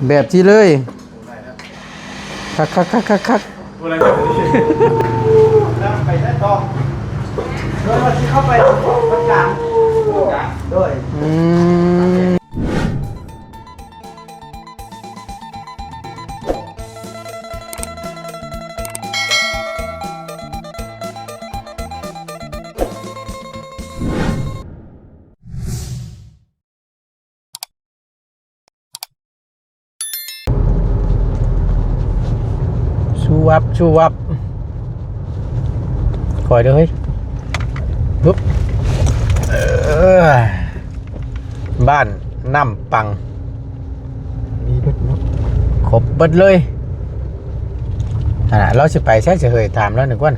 ແບບນີ້ເລີຍ ຄັກໆໆໆໆ ໄປໄດ້ຕໍ່ ໂດຍວ່າຊິເຂົ້າໄປວັດກາງ ໂດຍ ອືມ. ຊູວັບ ຊູວັບ ຄ່ອຍເດີເຮີ້ຍ ປຶບ ເອີ ບ້ານນ້ຳປັງ ມີເບິດເນາະ ຄົບເບິດເລີຍ ຫັ້ນນະ ລາວຊິໄປໃສຊິເຮີ້ຍ ຖາມລາວໜຶ່ງກ່ອນ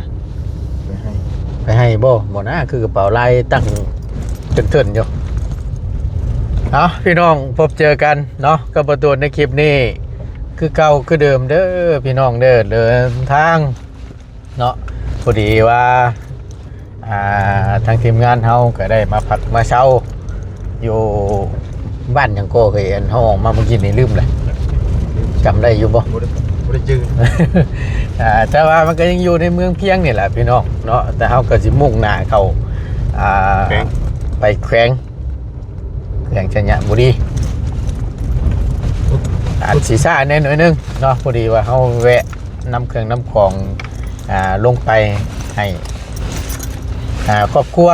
ໄປໃຫ້ ໄປໃຫ້ບໍ່? ບໍ່ນະ ຄືກະເປົາລາຍຕັ້ງເທີນໆຢູ່. ເອົາ ພີ່ນ້ອງ ພົບເຈີກັນເນາະ ກັບບ່າວໂຕນໃນຄລິບນີ້ ຄືເກົ່າຄືເດີມເດີ ພີ່ນ້ອງເດີ ເດີນທາງເນາະ ພໍດີວ່າ ອ່າ ທາງທີມງານເຮົາກະໄດ້ມາພັກມາເຊົາຢູ່ບ້ານຫຍັງກໍເຮີ້ຍ ອັນເຮົາອອກມາມື້ກີ້ນີ້ລືມແລ້ວ ຈຳໄດ້ຢູ່ບໍ່? ບໍ່ໄດ້ ບໍ່ໄດ້ຈື່ ອ່າ ແຕ່ວ່າມັນກະຍັງຢູ່ໃນເມືອງພຽງນີ້ແຫຼະພີ່ນ້ອງເນາະ ແຕ່ເຮົາກະຊິມຸ່ງໜ້າເຂົ້າ ອ່າ ແຂວງ ໄປແຂວງ ແຂວງໄຊຍະບູລີ ອາດຊິຊ້າແດ່ໜ້ອຍໜຶ່ງເນາະ ພໍດີວ່າເຮົາແວະນຳເຄື່ອງນຳຂອງ ອ່າ ລົງໄປໃຫ້ ອ່າ ຄອບຄົວ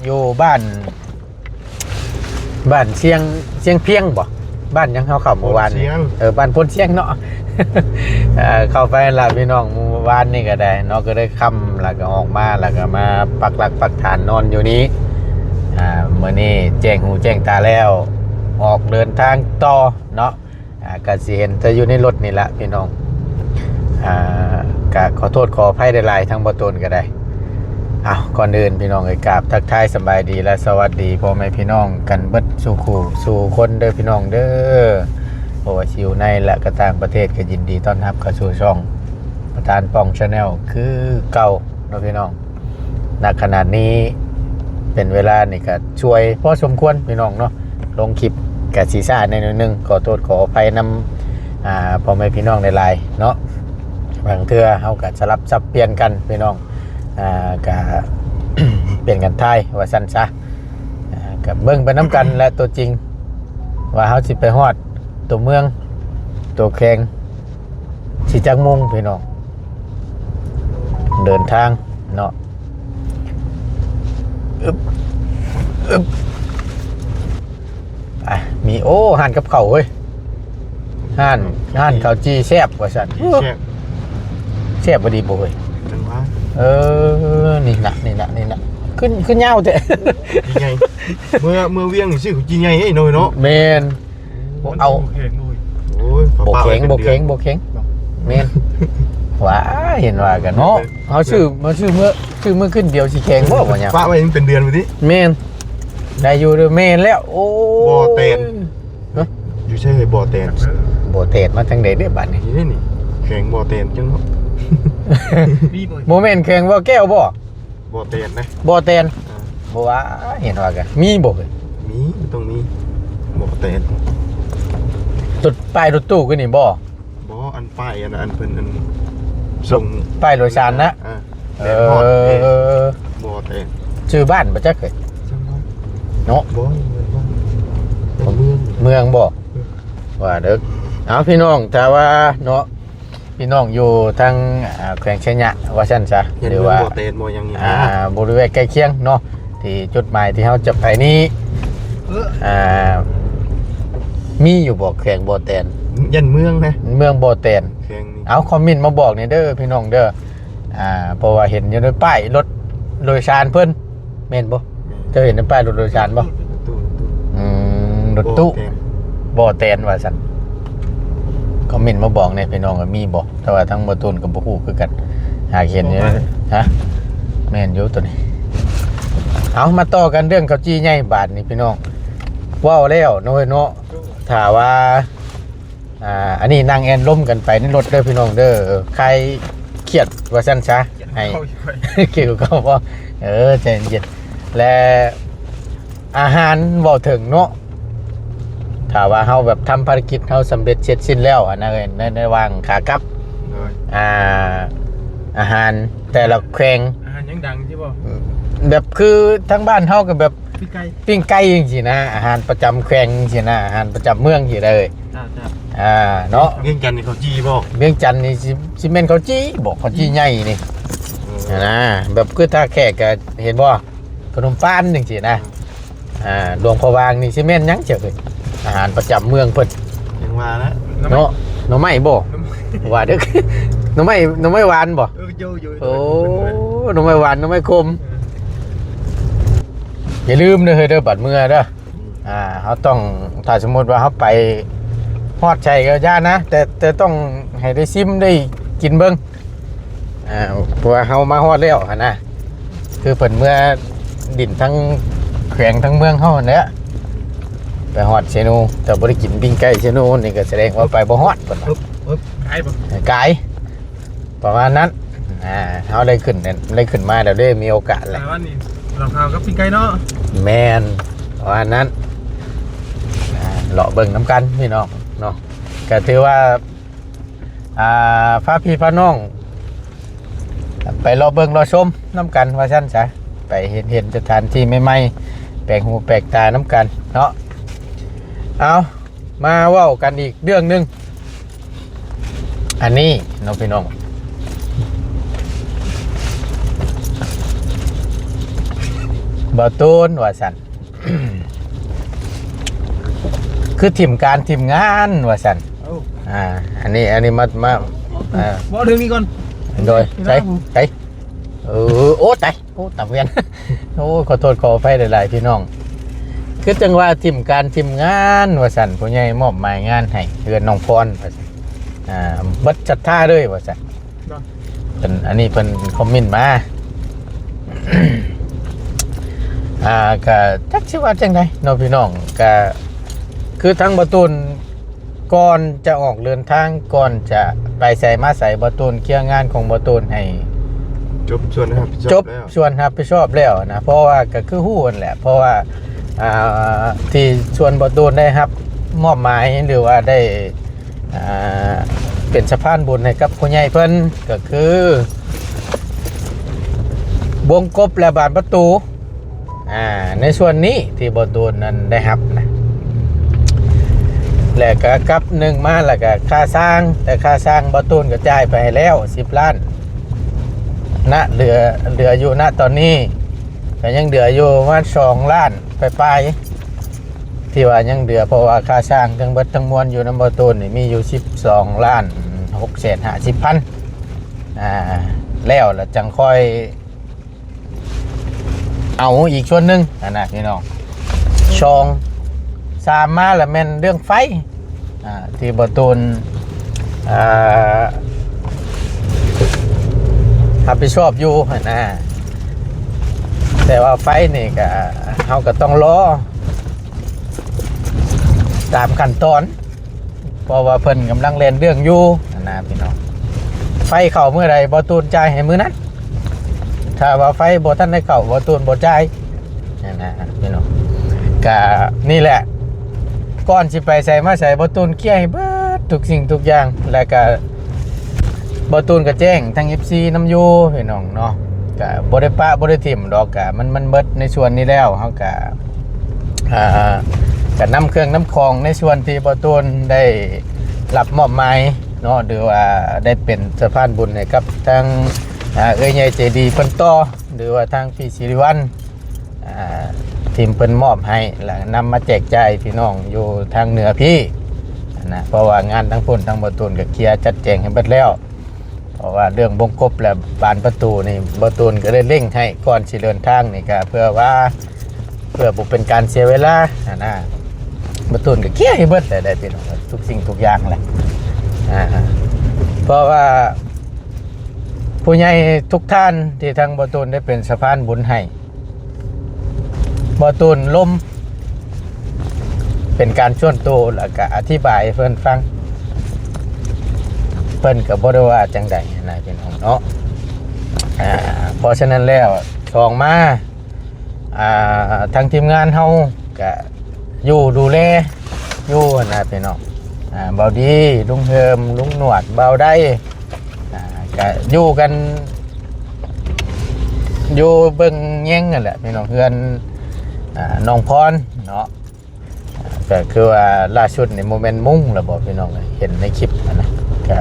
ຢູ່ບ້ານ ບ້ານຊຽງ ຊຽງພຽງບໍ່? ບ້ານຫຍັງເຮົາເຂົ້າມື້ວານນີ້? ໂພນຊຽງ ເອີ ບ້ານໂພນຊຽງເນາະ ເອີ ເຂົ້າໄປຫັ້ນລະພີ່ນ້ອງ ມື້ວານນີ້ກະໄດ້ເນາະ ກະໄດ້ຄ່ຳ ລະກະອອກມາ ລະກະມາປັກຫຼັກປັກຖານນອນຢູ່ນີ້ ອ່າ ມື້ນີ້ແຈ້ງຫູແຈ້ງຕາແລ້ວ ອອກເດີນທາງຕໍ່ເນາະ ອ່າ ກະຊິເຫັນແຕ່ຢູ່ໃນລົດນີ້ລະພີ່ນ້ອງ ອ່າ ກະຂໍໂທດຂໍອະໄພຫຼາຍໆ ທາງບ່າວໂຕນກະໄດ້. ເອົາ ກ່ອນອື່ນພີ່ນ້ອງເອີຍ ກາບທັກທາຍສະບາຍດີ ແລະ ສະຫວັດດີພໍ່ແມ່ພີ່ນ້ອງກັນເບິດສູ່ຄູ່ສູ່ຄົນເດີພີ່ນ້ອງເດີ ບໍ່ວ່າຊິຢູ່ໃນ ແລະ ກະຕ່າງປະເທດ ກະຍິນດີຕ້ອນຮັບເຂົ້າສູ່ຊ່ອງປະທານປ່ອງ Channel ຄືເກົ່າເນາະພີ່ນ້ອງ. ນະຂະນະນີ້ເປັນເວລານີ້ກະຊ່ວຍພໍສົມຄວນພີ່ນ້ອງເນາະ ລົງຄລິບກະຊິຊ້າແດ່ໜ້ອຍໜຶ່ງ ຂໍໂທດຂໍອະໄພນຳ ອ່າ ພໍ່ແມ່ພີ່ນ້ອງຫຼາຍໆເນາະ ບາງເທື່ອເຮົາກະສະຫຼັບສັບປ່ຽນກັນພີ່ນ້ອງ ອ່າ ກະປ່ຽນກັນຖ່າຍວ່າຊັ້ນຊະ ອ່າ ກະເບິ່ງໄປນຳກັນແຫຼະ ໂຕຈິງວ່າເຮົາຊິໄປຮອດໂຕເມືອງ ໂຕແຂວງ ຊິຈັກໂມງພີ່ນ້ອງ ເດີນທາງເນາະ ອຶບ ອຶບ ອ່ະ ມີ ໂອ້ ຮ້ານກັບເຂົ້າເວີຍ ຮ້ານ ຮ້ານເຂົ້າຈີ່ແຊບວ່າຊັ້ນ ຈີ່ແຊບ ແຊບບໍ່ດີບໍ່ເວີຍ ຈັ່ງຫວາ ເອີ ນີ້ນະ ນີ້ນະ ນີ້ນະ ຂຶ້ນ ຂຶ້ນຍາວແທ້ ຈີ່ໃຫຍ່ ເມື່ອ ເມື່ອວຽງນີ້ຊື້ຈີ່ໃຫຍ່ເດ້ນ້ອຍເນາະ ແມ່ນ ບໍ່ເອົາ ໂອ້ຍ ບໍ່ແຂງ ບໍ່ແຂງ ບໍ່ແຂງ ແມ່ນ ຫວາ ເຫັນວ່າກັນເນາະ ເຮົາຊື້ ມາຊື້ເມື່ອ ຊື້ເມື່ອຂຶ້ນດຽວຊິແຂງບໍ່ ບໍ່ຫຍັງ ປະໄວ້ມັນເປັນເດືອນພຸ້ນຕິ ແມ່ນ ໄດ້ຢູ່ເດີ ແມ່ນແລ້ວ ໂອ້ ບໍ່ແຕນ ຮະ ຢູ່ໃສເຮີ້ຍ ບໍ່ແຕນ ບໍ່ແຕນມາທາງໃດເດ້ບາດນີ້ ນີ້ນີ້ ແຂວງບໍ່ແຕນຈັ່ງເນາະ ບໍ່ແມ່ນແຂວງບໍ່ແກ້ວບໍ່? ບໍ່ແຕນນະ ບໍ່ແຕນ ເອີ ບໍ່ວ່າ ເຫັນວ່າກະ ມີບໍ່ເຮີ້ຍ? ມີ ມັນຕ້ອງມີ ບໍ່ແຕນ ລົດ ປ້າຍລົດຕູ້ຄືນີ້ບໍ່? ບໍ່ ອັນປ້າຍ ອັນ ອັນເພິ່ນ ອັນ ສົ່ງ ປ້າຍໂດຍສານນະ ເອີ ເອີ ບໍ່ແຕນ ຊື່ບ້ານບໍ່ຈັກເຮີ້ຍ ເນາະ ບໍ່ ເມືອງ ເມືອງບໍ່ ເອີ ວ່າເດີ ເອົາ ພີ່ນ້ອງ ຖ້າວ່າເນາະ ພີ່ນ້ອງຢູ່ທາງ ອ່າ ແຂວງໄຊຍະວ່າຊັ້ນຊະ ຫຼືວ່າບໍ່ແຕນບໍ່ຫຍັງນີ້ ອ່າ ບໍລິເວນໃກ້ຄຽງເນາະ ທີ່ຈຸດໝາຍທີ່ເຮົາຈະໄປນີ້ ອ່າ ມີຢູ່ບໍ່ແຂວງບໍ່ແຕນ? ຢ້ານເມືອງນະ ເມືອງບໍ່ແຕນ ແຂວງນີ້ ເອົາ ຄອມເມັນມາບອກແດ່ເດີພີ່ນ້ອງເດີ ອ່າ ເພາະວ່າເຫັນຢູ່ໃນປ້າຍລົດໂດຍສານເພິ່ນ ແມ່ນບໍ່? ແມ່ນ ເຈົ້າເຫັນໃນປ້າຍລົດໂດຍສານບໍ່? ອືມ ລົດຕູ້ ບໍ່ແຕນ ບໍ່ແຕນວ່າຊັ້ນ ຄອມເມັນມາບອກແດ່ພີ່ນ້ອງວ່າມີບໍ່? ແຕ່ວ່າທາງບໍ່ຕູນກໍບໍ່ຮູ້ຄືກັນ ຫາກເຫັນຢູ່ ຮະ ແມ່ນຢູ່ໂຕນີ້ ເອົາ ມາຕໍ່ກັນເລື່ອງເຂົ້າຈີ່ໃຫຍ່ບາດນີ້ພີ່ນ້ອງ ເວົ້າແລ້ວເນາະ ເນາະ ຖ້າວ່າ ອ່າ ອັນນີ້ນັ່ງແອ່ນລົມກັນໄປໃນລົດເດີພີ່ນ້ອງເດີ ຄາຍຄຽດວ່າຊັ້ນຊະ ໃຫ້ ກ່ຽວກັບ ເອີ ໃຈເຢັນ ແລະ ອາຫານເວົ້າເຖິງເນາະ ຖ້າວ່າເຮົາແບບທຳພາລະກິດເຮົາສຳເລັດເສັດສິ້ນແລ້ວຫັ້ນນະ ໃນ ໃນລະຫວ່າງຂາກັບ ໂດຍ ອ່າ ອາຫານແຕ່ລະແຂວງ ອາຫານຍັງດັງຢູ່ບໍ່? ແບບຄືທາງບ້ານເຮົາກໍແບບ ປີ້ງໄກ່ ປີ້ງໄກ່ຈັ່ງຊີ້ນະ ອາຫານປະຈຳແຂວງຈັ່ງຊີ້ນະ ອາຫານປະຈຳເມືອງຊີ້ເດີ ອ່າ ເນາະ. ວຽງຈັນນີ້ເຂົ້າຈີ່ບໍ່? ວຽງຈັນນີ້ຊິ ຊິແມ່ນເຂົ້າຈີ່ບໍ່? ເຂົ້າຈີ່ໃຫຍ່ນີ້ ອືມ ຫັ້ນນະ ແບບຄືທ່າແຂກກໍເຫັນບໍ່? ຂະໜົມປານຈັ່ງຊີ້ນະ ອ່າ ຫຼວງພະບາງນີ້ຊິແມ່ນຫຍັງເຈົ້າເອີຍ? ອາຫານປະຈຳເມືອງເພິ່ນ ຍັງວ່ານະ ເນາະ ໜໍ່ໄມ້ບໍ່? ໜໍ່ໄມ້ ວ່າເດີ້ ໜໍ່ໄມ້ ໜໍ່ໄມ້ຫວານບໍ່? ເອີ ຢູ່ ຢູ່ ໂອ້ ໜໍ່ໄມ້ຫວານ ໜໍ່ໄມ້ຂົມ ເອີ ຢ່າລືມເດີ້ເຮີ້ຍເດີ້ ບັດເມືອເດີ້ ອ່າ ເຮົາຕ້ອງ ຖ້າສົມມຸດວ່າເຮົາໄປຮອດໃສກໍຢ່ານະ ແຕ່ ແຕ່ຕ້ອງໃຫ້ໄດ້ຊິມໄດ້ກິນເບິ່ງ ອ່າ ເພາະວ່າເຮົາມາຮອດແລ້ວຫັ້ນນະ ຄືເພິ່ນເມືອດິນທັງແຂວງທັງເມືອງເຮົາຫັ້ນແຫຼະ ໄປຮອດເຊໂນ ແຕ່ບໍ່ໄດ້ກິນປີ້ງໄກ່ເຊໂນນີ້ ກໍສະແດງວ່າໄປບໍ່ຮອດເພິ່ນວ່າ ປຶບ ປຶບ ກາຍບໍ່? ກາຍ ປະມານນັ້ນ ອ່າ ເຮົາໄດ້ຂຶ້ນ ໄດ້ຂຶ້ນມາແລ້ວເດ້ ມີໂອກາດແລ້ວ ອ່າ ວັນນີ້ລອງເອົາກັບປີ້ງໄກ່ເນາະ ແມ່ນ ປະມານນັ້ນ ອ່າ ເລາະເບິ່ງນຳກັນພີ່ນ້ອງເນາະ ກໍຖືວ່າ ອ່າ ພາພີ່ພານ້ອງໄປເລາະເບິ່ງເລາະຊົມນຳກັນວ່າຊັ້ນຊະ ໄປເຫັນ ເຫັນສະຖານທີ່ໃໝ່ໆ ແປກຫູແປກຕານຳກັນເນາະ. ເອົາ ມາເວົ້າກັນອີກເລື່ອງໜຶ່ງ ອັນນີ້ເນາະພີ່ນ້ອງ ບ່າວຕູນວ່າຊັ້ນ ຄືຖິ້ມການຖິ້ມງານວ່າຊັ້ນ ເອົ້າ ອ່າ ອັນນີ້ ອັນນີ້ມາ ມາ ອ່າ ເວົ້າເລື່ອງນີ້ກ່ອນ ໂດຍ ໃສ ໃສ ເອີ ໂອ້ ຕາຍ ໂອ້ ຕາວຽນ ໂອ້ ຂໍໂທດຂໍອະໄພຫຼາຍໆ ພີ່ນ້ອງ ຄືຈັ່ງວ່າຖິ້ມການຖິ້ມງານວ່າຊັ້ນ ຜູ້ໃຫຍ່ມອບໝາຍງານໃຫ້ເຮືອນນ້ອງພອນວ່າຊັ້ນ ອ່າ ເບິດສັດທາເລີຍວ່າຊັ້ນ ເນາະ ເພິ່ນ ອັນນີ້ເພິ່ນຄອມເມັນມາ ອ່າ ກະຈັກຊິວ່າຈັ່ງໃດເນາະພີ່ນ້ອງ ກະຄືທາງບ່າວຕູນ ກ່ອນຈະອອກເດີນທາງ ກ່ອນຈະໄປໃສມາໃສ ບ່າວຕູນເຄຍງານຂອງບ່າວຕູນໃຫ້ຈົບສ່ວນຮັບຜິດຊອບ ຈົບ ແລ້ວ ສ່ວນຮັບຜິດຊອບແລ້ວນະ ເພາະວ່າກະຄືຮູ້ຫັ້ນແຫຼະ ເພາະວ່າ ອ່າ ທີ່ສ່ວນບ່າວຕູນໄດ້ຮັບມອບໝາຍ ຫຼືວ່າໄດ້ ອ່າ ເປັນສະພານບຸນໃຫ້ກັບຜູ້ໃຫຍ່ເພິ່ນ ກໍຄືວົງກົບ ແລະ ບານປະຕູ ອ່າ ໃນສ່ວນນີ້ທີ່ບ່າວຕູນນັ້ນໄດ້ຮັບນະ ແລະ ກໍກັບໜຶ່ງມາ ແລ້ວກໍຄ່າສ້າງ ແຕ່ຄ່າສ້າງບ່າວຕູນກໍຈ່າຍໄປໃຫ້ແລ້ວສິບລ້ານນະ ເຫຼືອ ເຫຼືອຢູ່ນະຕອນນີ້ ກໍຍັງເຫຼືອຢູ່ປະມານສອງລ້ານປາຍໆ ທີ່ວ່າຍັງເຫຼືອ ເພາະວ່າຄ່າສ້າງທັງເບິດທັງມວນຢູ່ນຳບ່າວຕູນນີ້ມີຢູ່ສິບສອງລ້ານຫົກແສນຫ້າສິບພັນ ອ່າ ແລ້ວລະຈັ່ງຄ່ອຍເອົາອີກສ່ວນໜຶ່ງຫັ້ນນະພີ່ນ້ອງ ສອງ ສາມມາລະແມ່ນເລື່ອງໄຟ ອ່າ ທີ່ບ່າວຕູນ ອ່າ ຮັບຜິດຊອບຢູ່ຫັ້ນນະ ແຕ່ວ່າໄຟນີ້ກະ ເຮົາກະຕ້ອງລໍຕາມຂັ້ນຕອນ ເພາະວ່າເພິ່ນກຳລັງແລ່ນເລື່ອງຢູ່ຫັ້ນນະພີ່ນ້ອງ ໄຟເຂົ້າມື້ໃດ ບ່າວຕູນຈ່າຍໃຫ້ມື້ນັ້ນ ຖ້າວ່າໄຟບໍ່ທັນໄດ້ເຂົ້າ ບ່າວຕູນບໍ່ຈ່າຍ ຫັ້ນນະພີ່ນ້ອງ ກະນີ້ແຫຼະ ກ່ອນຊິໄປໃສມາໃສ ບ່າວຕູນເຄຍໃຫ້ເບິດທຸກສິ່ງທຸກຢ່າງ ແລ້ວກະບ່າວຕູນກະແຈ້ງທັງເອັຟຊີນຳຢູ່ພີ່ນ້ອງເນາະ ກະບໍ່ໄດ້ປະບໍ່ໄດ້ຖິ້ມດອກ ກະມັນ ມັນເບິດໃນສ່ວນນີ້ແລ້ວ ເຮົາກະ ອ່າ ກະນຳເຄື່ອງນຳຂອງໃນສ່ວນທີ່ບ່າວຕູນໄດ້ຮັບມອບໝາຍເນາະ ຫຼືວ່າໄດ້ເປັນສະພານບຸນໃຫ້ກັບທາງ ອ່າ ເອື້ອຍໃຫຍ່ໃຈດີເພິ່ນຕໍ່ ຫຼືວ່າທາງພີ່ສິລິວັນ ອ່າ ທີ່ເພິ່ນມອບໃຫ້ ແລ້ວນຳມາແຈກຈ່າຍພີ່ນ້ອງຢູ່ທາງເໜືອພີ້ນະ ເພາະວ່າງານທາງພຸ້ນທາງບ່າວຕູນກໍເຄຍຈັດແຈງໃຫ້ເບິດແລ້ວ ເພາະວ່າເລື່ອງວົງກົບ ແລະ ບານປະຕູນີ້ ບ່າວຕູນກໍໄດ້ເລັ່ງໃຫ້ ກ່ອນຊິເດີນທາງນີ້ ກໍເພື່ອວ່າ ເພື່ອບໍ່ເປັນການເສຍເວລາຫັ້ນນະ ບ່າວຕູນກໍເຄຍໃຫ້ເບິດແຫຼະ ໄດ້ເປັນທຸກສິ່ງທຸກຢ່າງແຫຼະ ອ່າ ເພາະວ່າຜູ້ໃຫຍ່ທຸກທ່ານທີ່ທາງບ່າວຕູນໄດ້ເປັນສະພານບຸນໃຫ້ ບ່າວຕູນລົມເປັນການສ່ວນໂຕ ແລ້ວກະອະທິບາຍໃຫ້ເພິ່ນຟັງ ເພິ່ນກໍບໍ່ໄດ້ວ່າຈັ່ງໃດນະພີ່ນ້ອງເນາະ ອ່າ ເພາະສະນັ້ນແລ້ວ ສອງມາ ອ່າ ທາງທີມງານເຮົາກະຢູ່ດູແລ ຢູ່ຫັ້ນນະພີ່ນ້ອງ ອ່າ ເບົາດີ ລຸງເຮີມ ລຸງໜວດ ເບົາໄດ ອ່າ ກະຢູ່ກັນ ຢູ່ເບິ່ງແຍງຫັ້ນແຫຼະພີ່ນ້ອງ ເຮືອນ ອ່າ ນ້ອງພອນເນາະ. ກະຄືວ່າລ່າສຸດນີ້ບໍ່ແມ່ນມຸງແລ້ວບໍ່ພີ່ນ້ອງເອີຍ ເຫັນໃນຄລິບຫັ້ນນະ ກະ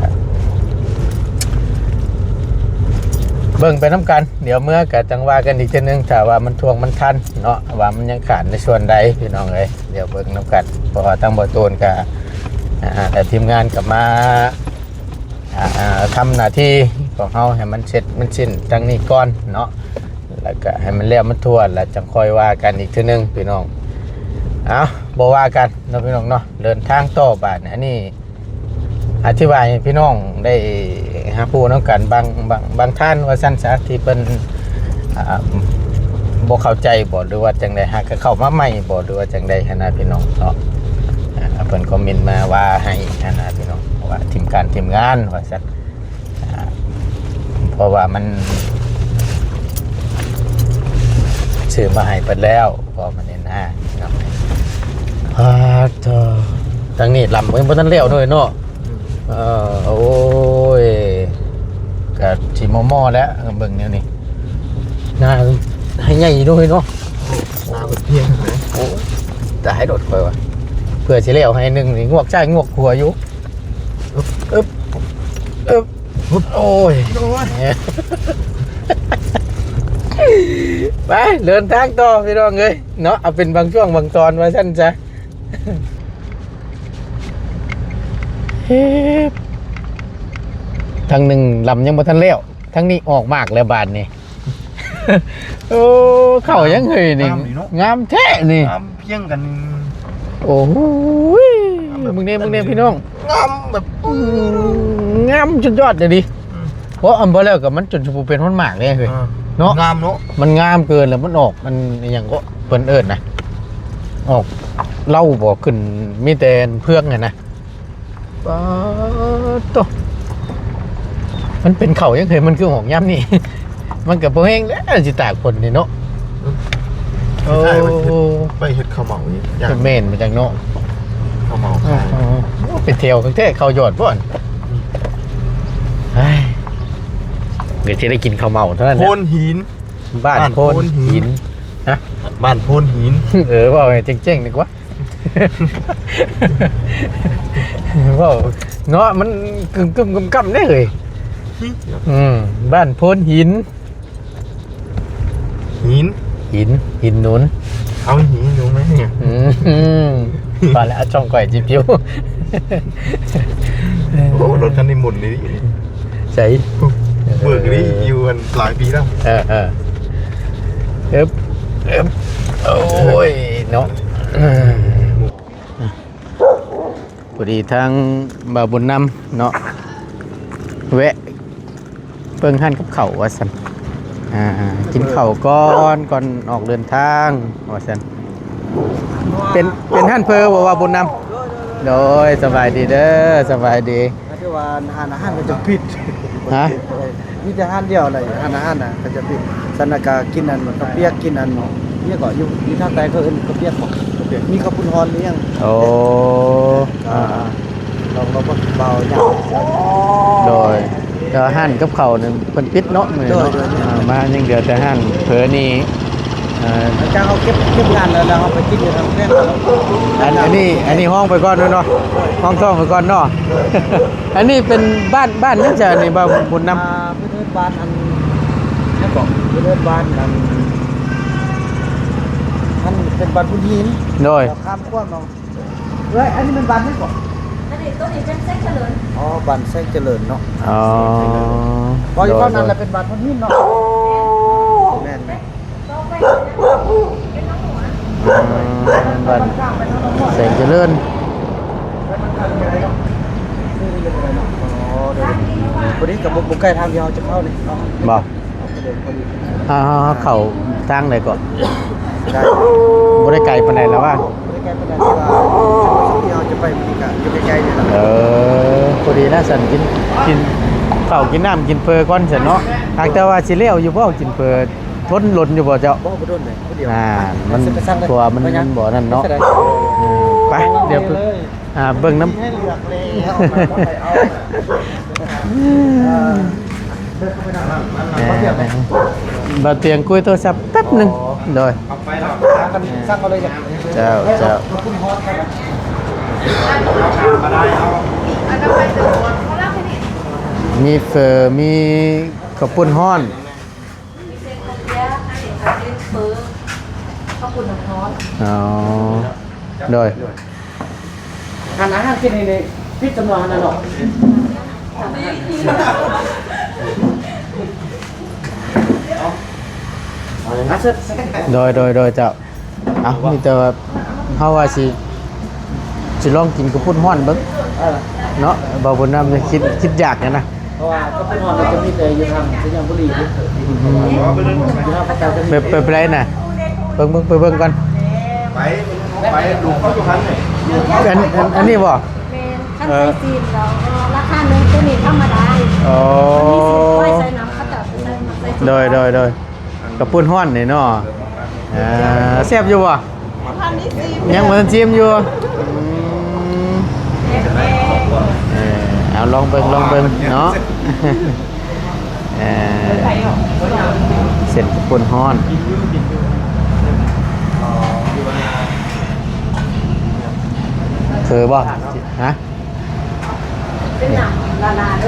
ເບິ່ງໄປນຳກັນ ດຽວເມືອກະຈັ່ງວ່າກັນອີກເທື່ອໜຶ່ງ ຖ້າວ່າມັນທ່ວງມັນທັນເນາະ ວ່າມັນຍັງຂາດໃນສ່ວນໃດພີ່ນ້ອງເອີຍ ດຽວເບິ່ງນຳກັນ ເພາະວ່າທາງບໍ່ຕູນກະ ອ່າ ແຕ່ທີມງານກະມາ ອ່າ ອ່າ ທຳໜ້າທີ່ຂອງເຮົາໃຫ້ມັນເສັດມັນສິ້ນທາງນີ້ກ່ອນເນາະ ແລ້ວກະໃຫ້ມັນແລ້ວມັນທົ່ວ ແລ້ວຈັ່ງຄ່ອຍວ່າກັນອີກເທື່ອໜຶ່ງພີ່ນ້ອງ. ເອົ້າ ບໍ່ວ່າກັນເນາະພີ່ນ້ອງເນາະ ເດີນທາງຕໍ່ບາດນີ້ ອັນນີ້ອະທິບາຍໃຫ້ພີ່ນ້ອງໄດ້ຮັບຮູ້ນຳກັນ ບາງ ບາງ ບາງທ່ານວ່າຊັ້ນຊະ ທີ່ເພິ່ນ ອ່າ ບໍ່ເຂົ້າໃຈບໍ ຫຼືວ່າຈັ່ງໃດ ຫາກະເຂົ້າມາໃໝ່ບໍ ຫຼືວ່າຈັ່ງໃດຫັ້ນນະພີ່ນ້ອງເນາະ ອ່າ ເພິ່ນຄອມເມັນມາວ່າໃຫ້ຫັ້ນນະພີ່ນ້ອງ ວ່າທີມການທີມງານວ່າຊັ້ນ ອ່າ ເພາະວ່າມັນຊື້ມາໃຫ້ເພິ່ນແລ້ວ ເພາະມັນເຫັນໜ້າພີ່ນ້ອງ ອ່າ ໂທ້ ທາງນີ້ລຳຍັງບໍ່ທັນແລ້ວເນາະ ເອີ ໂອ້ຍ ກະຊິມໍ່ໆແຫຼະ ເບິ່ງແນວນີ້ ໜ້າໃຫ້ໃຫຍ່ຢູ່ເນາະ ໂອ້ ໜ້າເພິ່ນພຽງ ໂອ້ ຕາຍໂດດຂ້ອຍວ່າ ເພື່ອຊິແລ້ວໃຫ້ໜຶ່ງນີ້ ງວກຊ້າຍງວກຂວາຢູ່ ອຶບ ອຶບ ອຶບ ໂອ້ຍ ໂອ້ຍ ໄປ ເດີນທາງຕໍ່ພີ່ນ້ອງເອີຍເນາະ ເອົາເປັນບາງຊ່ວງບາງຕອນວ່າຊັ້ນຊະ. ເຮັບ ທາງໜຶ່ງລຳຍັງບໍ່ທັນແລ້ວ ທາງນີ້ອອກໝາກແລ້ວບາດນີ້ ໂອ້ ເຂົ້າຍັງເຮີ້ຍນີ້ ງາມດີເນາະ ງາມແທ້ນີ້ ງາມພຽງກັນ ໂອ້ໂຫ ງາມແບບ ເບິ່ງແດ່ ເບິ່ງແດ່ພີ່ນ້ອງ ງາມແບບ ອືມ ງາມສຸດຍອດເລີຍ ອືມ ເພາະອັນບໍ່ແລ້ວກໍມັນຈົນຊິບໍ່ເປັນຮອດໝາກເດ້ເຮີ້ຍ ອ່າ ເນາະ ງາມເນາະ ມັນງາມເກີນແລ້ວ ມັນອອກ ມັນອີ່ຫຍັງກໍເພິ່ນເອີ້ນນະ ອອກເຫຼົ້າບໍ່ ຂຶ້ນມີແຕ່ເຟືອງຫັ້ນນະ ປາດໂທ້ ມັນເປັນເຂົ້າຫຍັງເຮີ້ຍ ມັນຄືອອກຍາມນີ້ ມັນກໍບໍ່ແຮງແລ້ວ ຊິຕາກຝົນນີ້ເນາະ ອືມ ໂອ້ ໄປເຮັດ ໄປເຮັດເຂົ້າເໝົານີ້ ແມ່ນບໍ່ຈັກເນາະ ເຂົ້າເໝົາຂາຍ ອໍ ເປັນແຖວຄັກແທ້ ເຂົ້າຍອດບໍ່ ອືມ ເຮີ້ຍ ກໍຊິໄດ້ກິນເຂົ້າເໝົາເທົ່ານັ້ນແຫຼະ ໂພນຫີນ ບ້ານໂພນຫີນ ຮະ ບ້ານໂພນຫີນ ເອີ ເວົ້າໃຫ້ເຈັງໆ ດີກວ່າ ເວົ້າເນາະ ມັນກຶ່ມໆ ກຳໆ ເດ້ເຮີ້ຍ ອືມ ບ້ານໂພນຫີນ ຫີນ ຫີນ ຫີນໜູນ ເອົາຫີນໜູນມາໃຫ້ ອືມ ພໍແລ້ວ ຊ່ອງຂ້ອຍຈິປິວ ໂອ້ ລົດຄັນນີ້ໝຸນດີ ໃສ ເບີກນີ້ຢູ່ອັນຫຼາຍປີແລ້ວ ເອີ ເອີ ເອີບ ເອີບ ໂອ້ຍ ເນາະ ພໍດີທາງບ່າວບຸນນຳເນາະ ແວະເບິ່ງຮ້ານກັບເຂົ້າວ່າຊັ້ນ ອ່າ ກິນເຂົ້າກ່ອນ ກ່ອນອອກເດີນທາງວ່າຊັ້ນ ເປັນ ເປັນຮ້ານເຝີບໍ່ ບ່າວບຸນນຳ? ໂດຍ ສະບາຍດີເດີ ສະບາຍດີ. ຄືວ່າຮ້ານອາຫານກໍຈະປິດ ຮະ? ມີແຕ່ຮ້ານດຽວແຫຼະ ຮ້ານອາຫານນະກໍຈະປິດ. ຊັ້ນນະກໍກິນອັນເຂົ້າປຽກ ກິນອັນຫຍັງກໍຢູ່ ຢູ່ທາງໃຕ້ເຂົາເອີ້ນເຂົ້າປຽກບໍ? ເຂົ້າປຽກ ມີເຂົ້າປຸ້ນຮ້ອນອີ່ຫຍັງ. ໂອ້ ອ່າ ລອງ ລອງເບົາຢ່າງ ໂດຍ ແຕ່ວ່າຮ້ານກັບເຂົ້ານີ້ເພິ່ນປິດເນາະ ມື້ນີ້ເນາະ. ໂດຍ ໂດຍ ອ່າ ມາຍັງເຫຼືອແຕ່ຮ້ານເຝີນີ້. ອ່າ ຫຼັງຈາກເຮົາເກັບ ເກັບງານແລ້ວ ແລ້ວເຮົາໄປກິນຢູ່ທາງແພງ. ອັນ ອັນນີ້ ອັນນີ້ຫ້ອງໄປກ່ອນເນາະ ໂດຍ ຫ້ອງທ້ອງໄປກ່ອນເນາະ. ໂດຍ ອັນນີ້ເປັນບ້ານ ບ້ານຫຍັງຈະ ອັນນີ້ ບ້ານບຸນນຳ? ອ່າ ເພິ່ນເອີ້ນບ້ານອັນ ຫຍັງເກາະ ເພິ່ນເອີ້ນບ້ານອັນ ມັນເປັນບ້ານພຸ້ນຫີນ. ໂດຍ ແລ້ວຂ້າມຂວາມເນາະ. ເອີຍ ອັນນີ້ແມ່ນບ້ານຫຍັງເກາະ? ອັນນີ້ ໂຕນີ້ເປັນແສງຈະເລີນ. ອໍ ບ້ານແສງຈະເລີນເນາະ. ອໍ ເວົ້າຢູ່ຝັ່ງນັ້ນລະເປັນບ້ານພຸ້ນຫີນເນາະ. ແມ່ນ ແມ່ນ ອືມ ບ້ານແສງຈະເລີນ. ອໍ ໂດຍ ພໍດີກໍບໍ່ ບໍ່ໄກທາງທີ່ເຮົາຈະເຂົ້ານີ້ເນາະ. ບໍ່ ເຮົາ ເຮົາ ເຮົາເຂົ້າທາງໃດເກາະ? ໄດ້ ບໍ່ໄດ້ໄກປານໃດລະວ່າ ບໍ່ໄດ້ໄກປານໃດ ແຕ່ວ່າຈຸດປະສົງທີ່ເຮົາຈະໄປມື້ນີ້ກະຢູ່ໃກ້ໆນີ້ລະ. ເອີ ພໍດີນະ ຊັ້ນກິນ ກິນເຂົ້າກິນນ້ຳ ກິນເຝີກ່ອນຊັ້ນເນາະ. ຫາກແຕ່ວ່າຊິແລ້ວຢູ່ບໍ່ ກິນເຝີ ທົນດົນຢູ່ບໍ່ເຈົ້າ? ບໍ່ ບໍ່ດົນເລີຍ ຜູ້ດຽວ. ອ່າ ມັນ ເພາະວ່າມັນ ມັນບໍ່ນັ້ນເນາະ. ອືມ ໄປ ດຽວ ອ່າ ເບິ່ງນຳ ມີໃຫ້ເລືອກແລ້ວ ເອີ ບ່າວຕຽງຄຸຍໂທລະສັບແປັບໜຶ່ງ ອໍ ໂດຍ ເອົາໄປເນາະ ສັ່ງເອົາເລີຍ ເຈົ້າ ເຈົ້າ ເອົາເຂົ້າປຸ້ນຮ້ອນ ມີເຝີ ມີເຂົ້າປຸ້ນຮ້ອນ ມີເສັ້ນເຂົ້າປຽກ ເສັ້ນເຝີ ເຂົ້າປຸ້ນນ້ຳຮ້ອນ ອໍ ໂດຍ ໂດຍ ຫັ້ນນະ ຫັ້ນກິນນີ້ ນີ້ ປິດຈຳນວນຫັ້ນນະເນາະ ເອົາຫຍັງ ອ່ະ ເຊີນ ໂດຍ ໂດຍ ໂດຍ ເຈົ້າ ເອົ້າ ມີແຕ່ວ່າເຮົາວ່າຊິ ຊິລອງກິນເຂົ້າປຸ້ນຮ້ອນເບິ່ງ ເອີ ເນາະ ບ່າວບຸນນຳ ຄິດ ຄິດຢາກຫັ້ນນະ ເພາະວ່າເຂົ້າປຸ້ນຮ້ອນມັນຈະມີແຕ່ຢູ່ທາງໄຊຍະບູລີ ອືມ ຢູ່ທາງພາກໃຕ້ຈະມີ ໄປ ໄປ ໄປໃດນະ ເບິ່ງ ເບິ່ງ ໄປເບິ່ງກ່ອນ ໄປ ໄປ ໄປ ອັນ ອັນ ອັນນີ້ບໍ່? ແມ່ນ ຄັນໃສ່ຊີ້ນແລ້ວ ເອີ ລາຄາໜຶ່ງ ໂຕນີ້ທຳມະດາ ອໍ ມັນມີຊີ້ນຄວາຍໃສ່ນຳ ເຂົາເຈົ້າຊິໃສ່ ໃສ່ຊີ້ນ ໂດຍ ໂດຍ ໂດຍ ເຂົ້າປຸ້ນຮ້ອນນີ້ເນາະ ອ່າ ແຊບຢູ່ບໍ່? ຍັງບໍ່ທັນຊິມຢູ່ ອືມ ເອີ ເອົາ ລອງເບິ່ງ ລອງເບິ່ງເນາະ ເອີ ເສັ້ນເຂົ້າປຸ້ນຮ້ອນ ເຄີຍບໍ່? ຮະ? ເປັນນ້ຳລະລາເດີ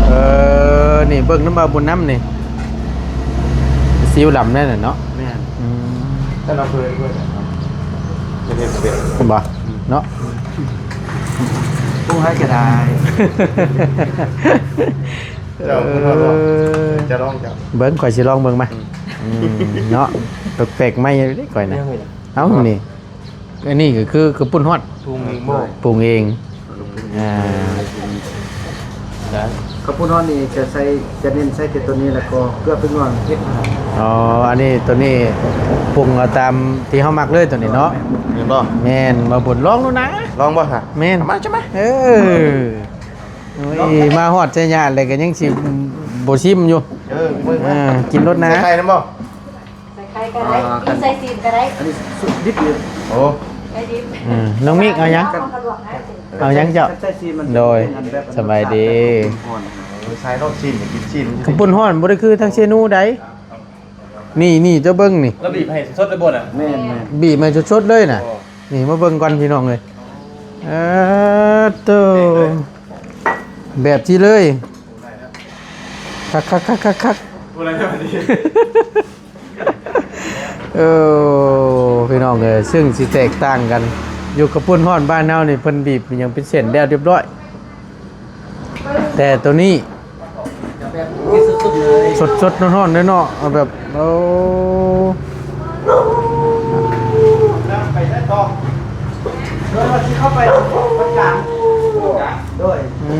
ເອີ ນີ້ເບິ່ງນຳບ່າວບຸນນຳນີ້ ຊີວດຳແນ່ນະເນາະ ແມ່ນ ອືມ ແຕ່ລະເພິ່ນເພິ່ນເຮັດເປັນ ເຫັນບໍ່ ເນາະ ປຸງໃຫ້ກໍໄດ້ ເຈົ້າ ເອີ ເຈົ້າລອງ ເຈົ້າ ເບິ່ງ ຂ້ອຍຊິລອງເບິ່ງມາ ອືມ ອືມ ເນາະ ແປກໆໃໝ່ເດ້ຂ້ອຍນະ ເອົ້າ ນີ້ ອັນນີ້ກໍຄືເຂົ້າປຸ້ນຮ້ອນ ປຸງເອງບໍ່? ປຸງເອງ ອ່າ ເຂົ້າປຸ້ນຮ້ອນນີ້ຈະໃສ່ ຈະເນັ້ນໃສ່ແຕ່ໂຕນີ້ ແລ້ວກໍເກືອເປັນໜວນເຮັດ ອໍ ອັນນີ້ໂຕນີ້ປຸງເອົາຕາມທີ່ເຮົາມັກເລີຍໂຕນີ້ເນາະ ແມ່ນບໍ່? ແມ່ນ ມາບຸນລອງດູນະ ລອງບໍ່ຫະ? ແມ່ນ ມາ ຈະມາ ເອີ ໂອ້ຍ ມາຮອດໄຊຍະແລ້ວກໍຍັງຊິບໍ່ຊິມຢູ່ ເອີ ກິນໂລດນະ ໃສ່ໄຂ່ນຳບໍ່? ໃສ່ໄຂ່ກໍໄດ້ ອ່າ ກິນໃສ່ຊີ້ນກໍໄດ້ ອັນນີ້ສຸກດິບຢູ່ ໂອ້ ໄຂ່ດິບ ອືມ ນ້ອງມິກເອົາຫຍັງ? ເອົາຫຍັງເຈົ້າ? ໂດຍ ສະບາຍດີ ເອີ ໃສ່ໂລດຊີ້ນ ກິນຊີ້ນ ເຂົ້າປຸ້ນຮ້ອນບໍ່ໄດ້ຄືທາງເຊນູໃດ ນີ້ ນີ້ ເຈົ້າເບິ່ງນີ້ ລະບີບໃຫ້ສົດໆເລີຍບໍ່ນະ? ແມ່ນໆ ບີບໃຫ້ສົດໆເລີຍນະ ນີ້ ມາເບິ່ງກ່ອນພີ່ນ້ອງເອີຍ ເອີ ໂຕ ແບບທີ່ເລີຍ ຄັກໆໆໆໆ ບໍ່ໄດ້ແລ້ວບັດນີ້ ເອີ ພີ່ນ້ອງເອີຍ ເຊິ່ງຊິແຕກຕ່າງກັນ ຢູ່ເຂົ້າປຸ້ນຮ້ອນບ້ານເຮົານີ້ ເພິ່ນບີບຫຍັງເປັນເສັ້ນແລ້ວຮຽບຮ້ອຍ ແຕ່ໂຕນີ້ ແບບກິນສົດໆເລີຍ ສົດໆ ຮ້ອນໆ ເລີຍເນາະ ເອົາແບບ ໂອ້ ໄປໄດ້ຕໍ່ ໂດຍວ່າຊິເຂົ້າໄປວັດກາງ ໂດຍ ອື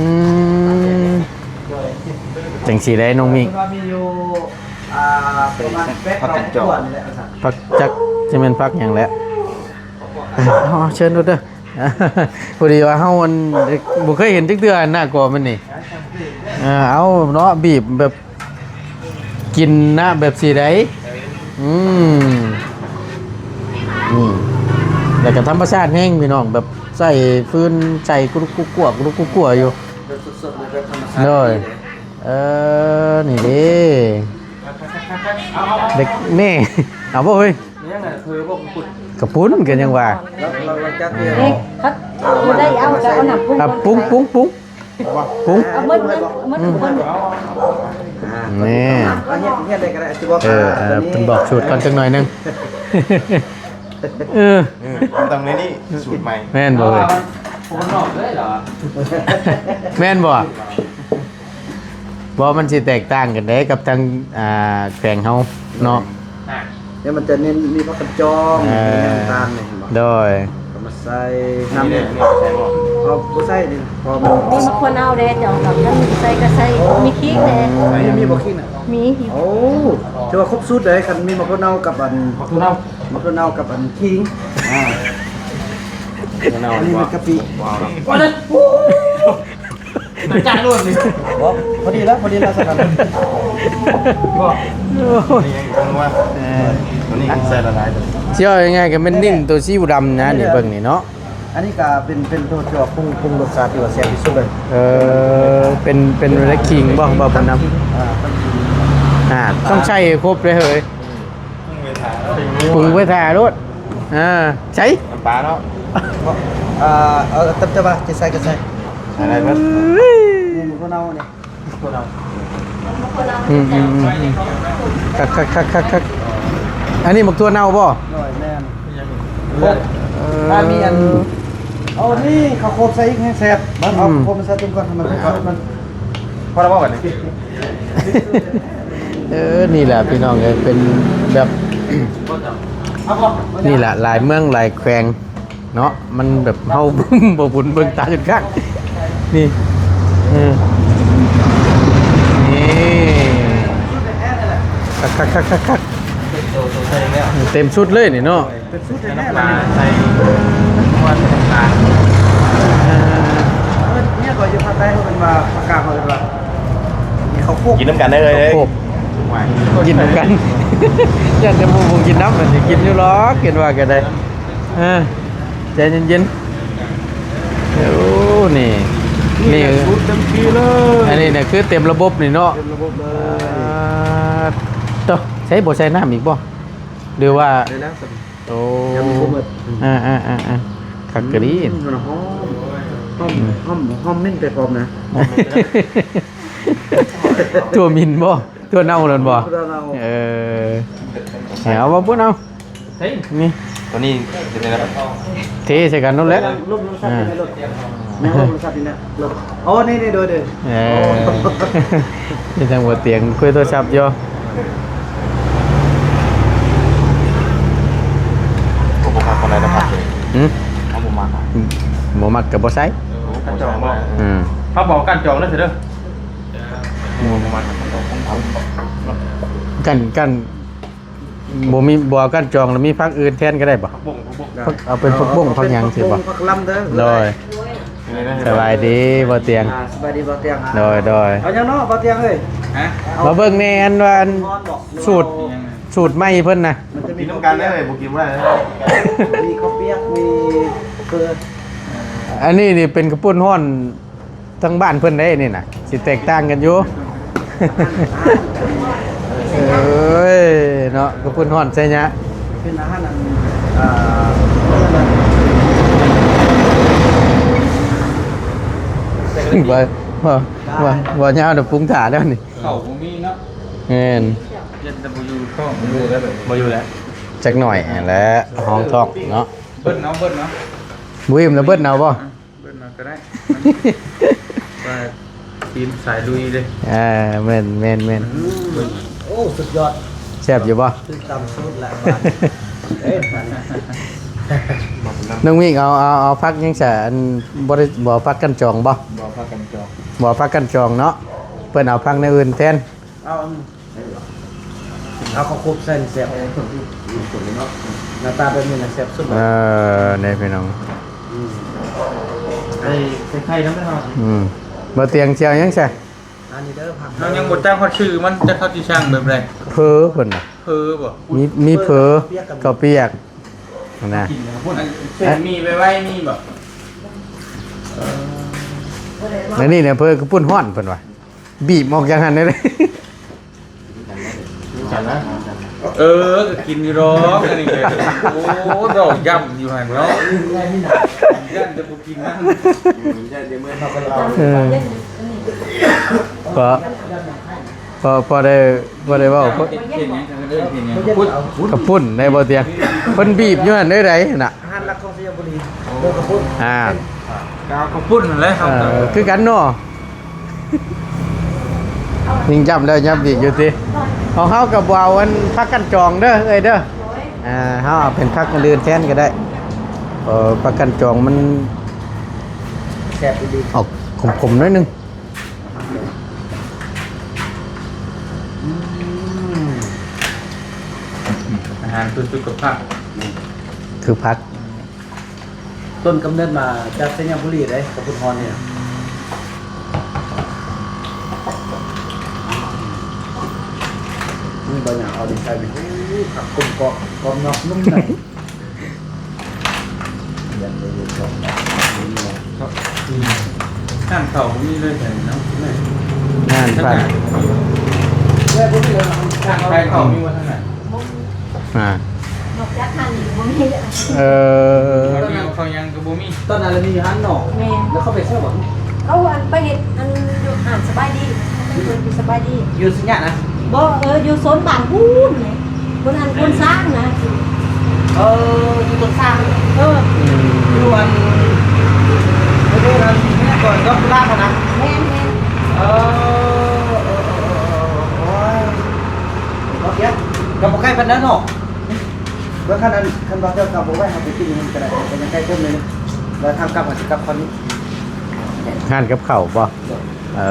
ມ ໂດຍ ຈັ່ງຊີ້ໄດ໋ນ້ອງມິກ ເພິ່ນວ່າມີຢູ່ ອ່າ ປະມານແປດຮ້ອຍກວ່ານີ້ແຫຼະ ວ່າຊັ້ນ ຜັກຈັກ ຈະແມ່ນຜັກຫຍັງແຫຼະ ເອົາ ເຊີນໂລດເດີ ພໍດີວ່າເຮົາ ອັນ ບໍ່ເຄີຍເຫັນຈັກເທື່ອ ໜ້າກໍມັນນີ້ ເອີ ເອົາເນາະ ບີບແບບ ກິນນະ ແບບຊີ້ໃດ ອືມ ນີ້ ແລ້ວກໍທຳມະຊາດແຮງພີ່ນ້ອງ ແບບໃຊ້ຟືນ ໃຊ້ກຸລຸກກຸກົວ ກຸລຸກກຸກົວຢູ່ ແບບສົດໆ ແບບທຳມະຊາດ ໂດຍ ເອີ ນີ້ເດ້ ເດັກແມ່ ເອົາບໍ່ເຮີ້ຍ? ຍັງນະ ເຄີຍບໍ່? ກະປຸ້ນ ກະຍັງວ່າ ເດັກ ຄັນບໍ່ໄດ້ເອົາ ກະເອົານ້ຳປຸງ ອ່ະ ປຸງ ປຸງ ປຸງ ປຸງ ເອົາໝົດ ເອົາໝົດທຸກຄົນ ແນ່ ເອົາ ເຮັດ ເຮັດໄດ້ກໍໄດ້ ຊິບອກ ເອີ ເອີ ເພິ່ນບອກສູດກ່ອນຈັກໜ້ອຍໜຶ່ງ ເອີ ເອີ ມັນຕ້ອງໃນນີ້ ສູດໃໝ່ ແມ່ນບໍ່ເອີຍ? ຄົນນອກເລີຍເຫລອ? ແມ່ນບໍ່? ບໍ່ ມັນຊິແຕກຕ່າງກັນເດ້ກັບທາງ ອ່າ ແຂວງເຮົາເນາະ ແລ້ວມັນຈະເນັ້ນມີຜັກກັນຈອງ ເອີ ມີຫຍັງຕ່າງນີ້ ເຫັນບໍ່? ໂດຍ ກໍມາໃສ່ນ້ຳ ເຮົາບໍ່ໃສ່ນີ້ ເພາະມັນມີໝາກຖົ່ວເນົ່າເດ້ ເຈົ້າ ຄັນໃສ່ກໍໃສ່ ມີຂີງເດ້ ມີ ມີບໍ່ຂີງນະ? ມີ ໂອ້ ຖືວ່າຄົບສູດເດ້ ຄັນມີໝາກຖົ່ວເນົ່າກັບອັນ ໝາກຖົ່ວເນົ່າ ໝາກຖົ່ວເນົ່າກັບອັນຂີງ ອ່າ ອັນນີ້ມັນກະປິ ວ້າວ. ຈານໂລດນີ້ ບໍ່ ພໍດີແລ້ວ ພໍດີແລ້ວຊັ້ນນະ ບໍ່ ໂອ້ຍ ນີ້ຍັງວ່າ ເອີ ຕົວນີ້ໃສ່ຫຼາຍໆ ຊິເວົ້າງ່າຍໆ ກໍແມ່ນນິ້ນໂຕຊີວດຳນະ ນີ້ເບິ່ງນີ້ເນາະ. ອັນນີ້ກໍເປັນ ເປັນຕົວທີ່ວ່າປຸງ ປຸງລົດຊາດທີ່ວ່າແຊບທີ່ສຸດເລີຍ. ເອີ ເປັນ ເປັນແບບຄິງບໍ່ ບໍ່ ບໍ່ນຳ ອ່າ ເປັນຄິງ ອ່າ ຕ້ອງໃສ່ໃຫ້ຄົບເລີຍເຮີ້ຍ ປຸງໄວ້ຖ້າໂລດ ອ່າ ໃສ່ ນ້ຳປາເນາະ ອ່າ ເອີ ແຕ່ ແຕ່ວ່າຈະໃສ່ກໍໃສ່ ໃສ່ໄດ້ເບິດ ນີ້ ນີ້ ບໍ່ເອົານີ້ ອືມໆໆ ຄັກໆໆໆ ອັນນີ້ໝາກຖົ່ວເນົ່າບໍ່? ໂດຍ ແມ່ນ ເອີ ຖ້າມີອັນ ເອົານີ້ເຂົ້າໂຄບໃສ່ອີກແຮງແຊບ ເບິ່ງ ເອົາ ອືມ ເຂົ້າໂຄບມາໃສ່ເຕັມກ່ອນ ໃຫ້ມັນ ໃຫ້ມັນ ພໍແລ້ວບໍ່ບັດນີ້? ເອີ ນີ້ແຫຼະພີ່ນ້ອງເອີຍ ເປັນແບບ ນີ້ແຫຼະ ຫຼາຍເມືອງຫຼາຍແຂວງ ເນາະ ມັນແບບເຮົາບໍ່ບຸນເບິ່ງຕາຈົນຄັກ ນີ້ ເອີ ນີ້ ຄັກໆໆໆ ເຕັມຊຸດເລີຍນີ້ເນາະ ເຕັມຊຸດແທ້ໆ ໃສ່ ເອີ ເອີ ເມຍຂ້ອຍຢູ່ພາກໃຕ້ເຂົາເອີ້ນວ່າ ພາກກາງເຂົາເອີ້ນວ່າ ເຂົ້າໂຄກ ກິນນຳກັນເດີ ເຂົ້າໂຄກ ກິນນຳກັນ ຢ້ານແຕ່ໝູ່ບໍ່ກິນນຳ ມັນຊິກິນຢູ່ຫຼອກ ເຫັນວ່າກໍໄດ້ ເອີ ໃຈເຢັນໆ ໂອ້ ນີ້ ນີ້ ນີ້ ຊຸດເຕັມທີ່ເລີຍ ອັນນີ້ນະຄືເຕັມລະບົບນີ້ເນາະ ເຕັມລະບົບເລີຍ ອ່າ ໂຕ ໃຊ້ ບໍ່ໃສ່ນ້ຳອີກບໍ່ ຫຼືວ່າ ໄດ້ແລ້ວ ໂອ້ ຍັງບໍ່ໝົດ ອ່າໆໆໆ ຄັກກະດີ ອືມ ຫອມ ຫອມ ອືມ ຫອມ ຫອມໝິ່ນໄປພ້ອມນະ ຖົ່ວໝິ່ນບໍ່? ຖົ່ວເນົ່ານັ້ນບໍ່? ຖົ່ວເນົ່າ ເອີ ເອົາບໍ່ພຸ້ນເອົາ ເຮີ້ຍ ນີ້ ຕົວນີ້ເປັນຈັ່ງໃດ? ເທໃສ່ກັນໂລດແຫຼະ ລົມລົມຊັດຢູ່ໃນລົດ ຍັງລົມລົມຊັດຢູ່ໃນລົດ ໂອ້ ນີ້ໆ ໂດຍໆ ເອີ ໂອ້ ນີ້ທາງບໍ່ຕຽງຄຸຍໂທລະສັບຢູ່ ບໍ່ ບໍ່ຄັກປານໃດດອກ ຫືມ ເຮົາບໍ່ມັກ ບໍ່ມັກກໍບໍ່ໃສ່ ກັນຈອງບໍ່ ອືມ ເຮົາບອກກັນຈອງເດີ ບໍ່ມັກ ກັນ ກັນ ບໍ່ມີ ບໍ່ເອົາກ້ານຈອງ ແລ້ວມີຜັກອື່ນແທນກໍໄດ້ບໍ່? ຜັກບົ້ງ ຜັກບົ້ງ ເອົາເປັນຜັກບົ້ງ ເອົາເປັນຜັກຫຍັງຊີ້ບໍ່? ຜັກບົ້ງ ຜັກລຳເດີ ໂດຍ ສະບາຍດີບໍ່ຕຽງ ອ່າ ສະບາຍດີບໍ່ຕຽງ ໂດຍ ໂດຍ ເອົາຫຍັງເນາະບໍ່ຕຽງເອີຍ? ຮະ? ມາເບິ່ງແດ່ ອັນວ່າ ອັນ ຮ້ອນບໍ່? ສູດ ສູດໃໝ່ເພິ່ນນະ ມັນຈະມີ ກິນນຳກັນເດີ ບໍ່ກິນບໍ່ໄດ້ ມີເຂົ້າປຽກ ມີເຝີ ອັນນີ້ນີ້ເປັນເຂົ້າປຸ້ນຮ້ອນ ທາງບ້ານເພິ່ນເດ້ນີ້ນະ ຊິແຕກຕ່າງກັນຢູ່ ເອີຍ ເນາະ ເຂົ້າປຸ້ນຮ້ອນໃສ່ຍະ ເປັນອາຫານອັນ ອ່າ ບໍ່ ບໍ່ ບໍ່ຍາວດອກ ປຸງຖ້າແລ້ວນີ້ ເຂົ້າບໍ່ມີເນາະ ແມ່ນ ເຢັນແຕ່ບໍ່ຢູ່ທ້ອງ ບໍ່ຢູ່ແລ້ວ ບໍ່ຢູ່ແລ້ວ ຈັກໜ້ອຍຫັ້ນແຫຼະ ຮອງທ້ອງເນາະ ເບິດເອົາ ເບິດເອົາ ບໍ່ອີ່ມແລ້ວເບິດເອົາບໍ່? ເບິ່ງເອົາກໍໄດ້ ວ່າທີມສາຍລຸຍເດ້ ອ່າ ແມ່ນໆໆ ອືມ ໂອ້ ສຸດຍອດ ແຊບຢູ່ບໍ່? ຄືຕຳສູດລະບາດ ເອີຍ ນ້ອງມິກ ເອົາ ເອົາ ເອົາຜັກຫຍັງຊະ ອັນ ບໍ່ໄດ້ ບໍ່ ຜັກກັນຈອງບໍ່? ບໍ່ ຜັກກັນຈອງ ບໍ່ ຜັກກັນຈອງເນາະ ເພິ່ນເອົາຜັກແນວອື່ນແທນ ເອົາ ເອົາເຂົ້າຄົບໃສ່ແຊບ ເອີ ເນາະ ໜ້າຕາແບບນີ້ນະແຊບສຸດ ເອີ ເດ້ພີ່ນ້ອງ ອືມ ໃສ່ ໃສ່ໄຂ່ນຳເດີເຮົາ ອືມ ບໍ່ຕຽງຊິເອົາຫຍັງຊະ ອັນນີ້ເດີ ຜັກ ເຮົາຍັງບໍ່ຈັກຮອດຊື່ມັນ ຈັກເຮົາຊິສ້າງແບບໃດ ເຝີເພິ່ນນະ ເຝີບໍ່ ມີ ມີເຝີ ເຝີ ເຂົ້າປຽກ ເຂົ້າປຽກຫັ້ນນະ ອັນເສັ້ນໝີ່ໄວໆ ມີບໍ່ ເອີ ອັນນີ້ນະ ເຝີເຂົ້າປຸ້ນຮ້ອນເພິ່ນວ່າ ບີບອອກຢ່າງຫັ້ນເດ້ ເອີ ກໍກິນຢູ່ດອກ ອັນນີ້ກໍ ໂອ້ ດອກຢ້ຳຢູ່ຫັ້ນເນາະ ຢ້ານແຕ່ບໍ່ກິນນຳ ເອີ ກໍ ພໍ ພໍໄດ້ ພໍໄດ້ເວົ້າ ເຮັດຫຍັງ ເຂົາເອີ້ນເຮັດຫຍັງ ເຂົ້າປຸ້ນ ເຂົ້າປຸ້ນໄດ້ບໍ່ຕຽງ ເພິ່ນບີບຢູ່ຫັ້ນເດ້ໃດຫັ້ນນະ ອາຫານຫຼັກຂອງໄຊຍະບູລີ ເອີ ເຂົ້າປຸ້ນ ອ່າ ກໍເອົາເຂົ້າປຸ້ນຫັ້ນແຫຼະ ເອີ ຄືກັນເນາະ ຍິ່ງຢ້ຳແລ້ວຢ້ຳອີກຢູ່ຕິ ຂອງເຮົາກໍບໍ່ເອົາອັນຜັກກັນຈອງເດີເອື້ອຍເດີ ອ່າ ເຮົາເອົາເປັນຜັກອື່ນແທນກໍໄດ້ ເອີ ຜັກກັນຈອງມັນແຊບອີ່ຫຼີ ອອກຂົມໆ ໜ້ອຍໜຶ່ງ ອືມ ອາຫານເພື່ອສຸຂະພາບ ຄືຜັກ ຕົ້ນກຳເນີດມາຈາກໄຊຍະບູລີເດ້ ເຂົ້າປຸ້ນຮ້ອນນີ້ນະ ເອົາດິນໃສ່ ໂອ້ ຄັກ ກົມກອບ ກອບນອກນຸ່ມໃນ. ຢ້ານໄດ້ຢູ່ ຊອບ ນີ້ແຫຼະ ເນາະ ອືມ ຮ້ານເຂົ້າບໍ່ມີເລີຍແຖວນີ້ເນາະ ຮ້ານ ຮ້ານຂາຍເຂົ້າມີບໍ່ທາງນັ້ນ? ບໍ່ມີ ອ່າ ນອກຈາກຮ້ານນີ້ບໍ່ມີເລີຍ ເອີ ເຂົ້າໜຽວເຂົ້າຫຍັງກໍບໍ່ມີ ຕອນນັ້ນລະມີຢູ່ຮ້ານນອກ ແມ່ນ ແລ້ວເຂົາໄປໃສຫວະ? ເຂົາອັນໄປເຮັດອັນຢູ່ຮ້ານສະບາຍດີ ເພິ່ນຢູ່ສະບາຍດີ ຢູ່ໄຊຍະນະ? ບໍ່ ເອີ ຢູ່ໂຊນບ້ານພຸ້ນແຫຼະ ບ່ອນອັນ ເອີ ໂພນຊ້າງນະ ເອີ ຢູ່ຕົ້ນຊ້າງ ເອີ ຢູ່ອັນ ເອີ ເອີ ອັນ ແມ່ນບໍ່ ດອກກຸຫຼາບຫັ້ນນະ ແມ່ນໆ ເອີ ເອີ ໂອ້ຍ ບໍ່ເກຍ ກໍບໍ່ໄກປານໃດເນາະ ເບິ່ງ ຄັນອັນ ຄັນວ່າເຈົ້າເອົາບໍ່ໄວ້ ເຮົາໄປກິນຢູ່ນີ້ກໍໄດ້ ກໍຍັງໃກ້ເຕີມໜຶ່ງ ແລ້ວທາງກັບກໍຊິກັບຄອນນີ້ ຮ້ານກັບເຂົ້າບໍ່? ໂດຍ ເອີ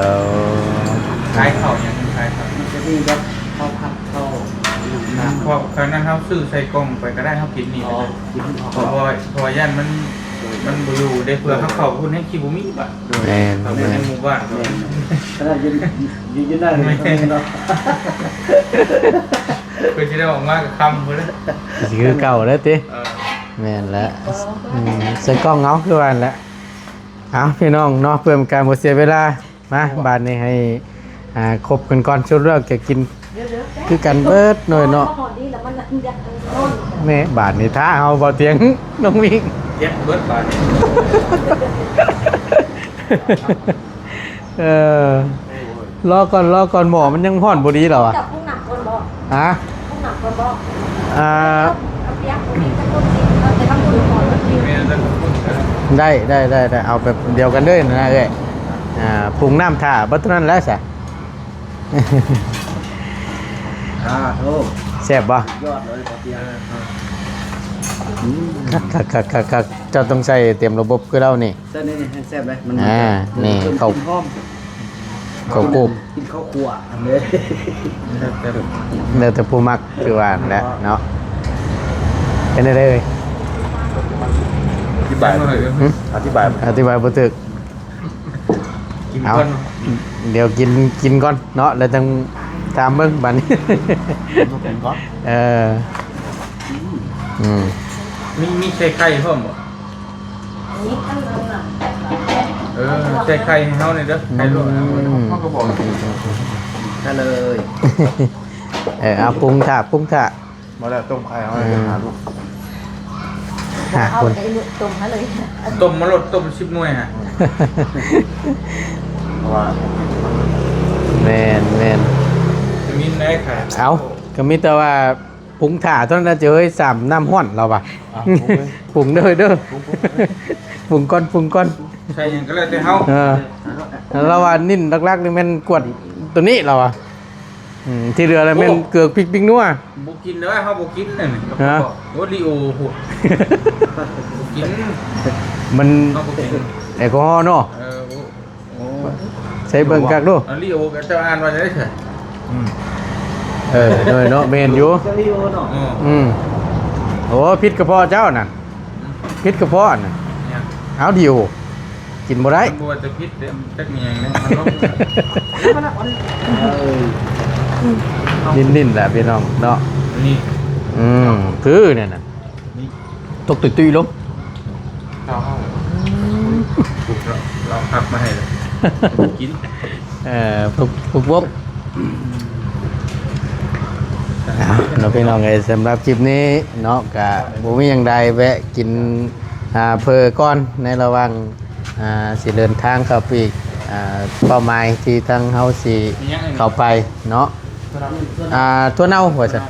ຂາຍເຂົ້າຫຍັງ? ຂາຍເຂົ້າ ມັນຈະມີແບບເຂົ້າຜັດ ເຂົ້າ ອືມ ເຂົ້າ ຄັນນັ້ນເຮົາຊື້ໃສ່ກ່ອງໄປກໍໄດ້ ເຮົາກິນນີ້ ອໍ ກໍໄດ້ ກິນ ເພາະວ່າ ເພາະວ່າຢ້ານມັນ ໂດຍ ມັນບໍ່ຢູ່ເດ້ ເພື່ອເຮົາເຂົ້າພຸ້ນແຮ່ງຊິບໍ່ມີບາດ ໂດຍ ແມ່ນ ເຂົ້າໄປໃນໝູ່ບ້ານ ແມ່ນ ຂະໜາດຢູ່ ຢູ່ ຢູ່ນັ້ນ ແມ່ນ ເນາະ ເພິ່ນຊິໄດ້ອອກມາກໍຄ່ຳພຸ້ນແຫຼະ ຊິຄືເກົ່າແລ້ວຕິ ເອີ ແມ່ນແລ້ວ ອືມ ໃສ່ກ່ອງເອົາ ຄືວ່າຫັ້ນແຫຼະ. ເອົາ ພີ່ນ້ອງເນາະ ເພື່ອເປັນການບໍ່ເສຍເວລາ ມາ ບາດນີ້ໃຫ້ ອ່າ ຄົບກັນກ່ອນ ສຸດແລ້ວກໍກິນຄືກັນເບິດໜ່ວຍເນາະ ແມ່ ບາດນີ້ຖ້າເຮົາບໍ່ຕຽງ ນ້ອງວິງ ເຈັບເບິດບາດນີ້ ເອີ ລໍກ່ອນ ລໍກ່ອນ ໝໍ້ມັນຍັງຮ້ອນບໍ່ດີແລ້ວອະ ເຈົ້າປຸງນ້ຳກ່ອນບໍ່? ຮະ? ປຸງນ້ຳກ່ອນບໍ່? ອ່າ ເອົາປຽກ ເອົາແຕ່ນ້ຳອຸ່ນກ່ອນ ແມ່ນ ແຕ່ນ້ຳອຸ່ນກໍໄດ້ ໄດ້ ໄດ້ ໄດ້ ເອົາແບບດຽວກັນເລີຍນະເອື້ອຍ ອ່າ ປຸງນ້ຳຖ້າເບິດເທົ່ານັ້ນແຫຼະຊະ ອ່າ ໂອ້ ແຊບບໍ່? ຍອດເລີຍ ເອີ ອືມ ຄັກໆໆໆ ເຈົ້າຕ້ອງໃສ່ເຕັມລະບົບຄືລາວນີ້ ໃສ່ໃນນີ້ແຮງແຊບເລີຍ ມັນ ອ່າ ນີ້ ເຂົ້າ ກິນຫອມ ເຂົ້າກຸ້ງ ກິນເຂົ້າຂົ້ວ ອັນນີ້ ແລ້ວແຕ່ ແລ້ວແຕ່ຜູ້ມັກ ຄືວ່າຫັ້ນແຫຼະເນາະ ເປັນຈັ່ງໃດເອີຍ? ອະທິບາຍ ຫຶ? ອະທິບາຍ ອະທິບາຍບໍ່ຖືກ ກິນ ເອົາ ກ່ອນ ດຽວກິນ ກິນກ່ອນເນາະ ແລ້ວຈັ່ງຖາມເບິ່ງບາດນີ້ ກິນກ່ອນ ເອີ ອືມ ອືມ ມີ ມີໃສ່ໄຂ່ພ້ອມບໍ່? ມີ ເອີ ໃສ່ໄຂ່ໃຫ້ເຮົາແດ່ເດີ ໄຂ່ລວກ ອືມ ເຮົາກໍບອກ ໄດ້ເລີຍ ເອີ ເອົາ ປຸງຖ້າ ປຸງຖ້າ ມາແລ້ວ ຕົ້ມໄຂ່ເຮົາ ເອີ ໄປຫາລູກ ຫາຄົນ ເອົາໄດ້ລູກຕົ້ມມາເລີຍ ຕົ້ມມາໂລດ ຕົ້ມສິບໜ່ວຍຫັ້ນ ເພາະວ່າ ແມ່ນໆ ມີໄດ້ຂາຍ ເອົາ ກໍມີແຕ່ວ່າ ປຸງຖ້າເທົ່ານັ້ນເຈົ້າເອີຍ ສາມນ້ຳຮ້ອນລາວວ່າ ອ່ະ ປຸງເດີ ປຸງເດີ ປຸງ ປຸງ ປຸງ ປຸງກ່ອນ ປຸງກ່ອນ ໃສ່ຫຍັງກໍແລ້ວແຕ່ເຮົາ ເອີ ລາວວ່າເນັ້ນຫຼັກໆນີ້ແມ່ນກວດໂຕນີ້ລາວວ່າ ອືມ ທີ່ເຫຼືອລະແມ່ນ ໂອ້ ເກືອ ພິກ ປິງນົວ ບໍ່ກິນເດີ ເຮົາບໍ່ກິນນັ້ນ ຮະ ໂອ້ ລີໂອພຸ້ນ ບໍ່ກິນ ມັນ ເຮົາບໍ່ກິນ ແອລກໍຮໍເນາະ ເອີ ໂອ້ ໃສ່ເບິ່ງຄັກດູ ອັນລີໂອກໍເຈົ້າອ່ານວ່າຈັ່ງໃດຊະ? ອືມ ເອີ ໂດຍເນາະ ແມ່ນຢູ່ ເຈົ້າລີໂອເນາະ ອືມ ອືມ ໂອ້ ຜິດກະເພາະເຈົ້ານັ້ນ ອືມ ຜິດກະເພາະນັ້ນ ຫຍັງ? ເອົາ ດີໂອ ກິນບໍ່ໄດ້ ບໍ່ວ່າຈະຜິດເດ້ ຈັກມີຫຍັງເດ້ ມັນລົງ ເອີ ນິນໆ ແຫຼະພີ່ນ້ອງເນາະ ນີ້ ອືມ ຄືນັ້ນນະ ນີ້ ຕົກຕຸ້ຍໆລົງ ເອົາ ເອົາ ອືມ ປຸກແລ້ວ ເອົາຜັກມາໃຫ້ແລ້ວ ກິນ ເອີ ປຸກ ປຸກວົງ ເອົາເນາະ ພີ່ນ້ອງເອີຍ ສຳລັບຄລິບນີ້ເນາະ ກະບໍ່ມີຫຍັງໃດ ແວະກິນ ອ່າ ເຝີກ່ອນ ໃນລະຫວ່າງ ອ່າ ຊິເດີນທາງເຂົ້າໄປອີກ ອ່າ ເປົ້າໝາຍທີ່ທາງເຮົາຊິເຂົ້າໄປເນາະ ອ່າ ຖົ່ວເນົ່າວ່າຊັ້ນ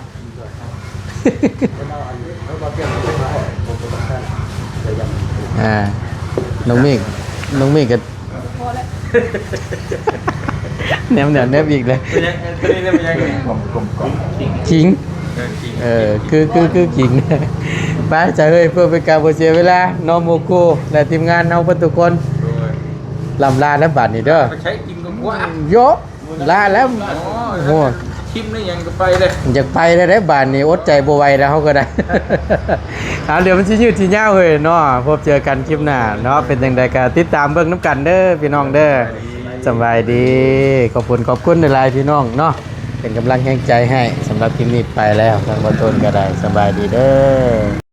ອ່າ ນ້ອງມີກ ນ້ອງມີກກໍ ພໍແລ້ວ ແນມແນວແນມອີກເລີຍ ເປັນຫຍັງ? ຕົວນີ້ເປັນຫຍັງນີ້? ກົມໆ ຂີງ ເອີ ຂີງ ເອີ ຄື ຄື ຄືຂີງ ໄປ ຈ້າເອີຍ ເພື່ອເປັນການບໍ່ເສຍເວລາ ນ້ອງໂມໂກ ແລະ ທີມງານເຮົາເບິດທຸກຄົນ ໂດຍ ລ່ຳລາແລ້ວບາດນີ້ເດີ ໄປໃຊ້ກິນກໍກວ່າ ໂຍ ລາແລ້ວ ໂອ້ຍ ໂອ້ຍ ທິມໄດ້ຫຍັງກໍໄປເລີຍ ຢາກໄປແລ້ວເດ້ບາດນີ້ ອົດໃຈບໍ່ໄຫວແລ້ວເຮົາກໍໄດ້ ເອົາ ດຽວມັນຊິຍືດຊິຍາວເຮີ້ຍເນາະ ພົບເຈີກັນຄລິບໜ້າເນາະ ເປັນຈັ່ງໃດກໍຕິດຕາມເບິ່ງນຳກັນເດີພີ່ນ້ອງເດີ ສະບາຍດີ ຂອບຄຸນ ຂອບຄຸນຫຼາຍໆ ພີ່ນ້ອງເນາະ ເປັນກຳລັງແຮງໃຈໃຫ້. ສຳລັບຄລິບນີ້ໄປແລ້ວ ທາງບ່າວຕົ້ນກໍໄດ້ ສະບາຍດີເດີ້.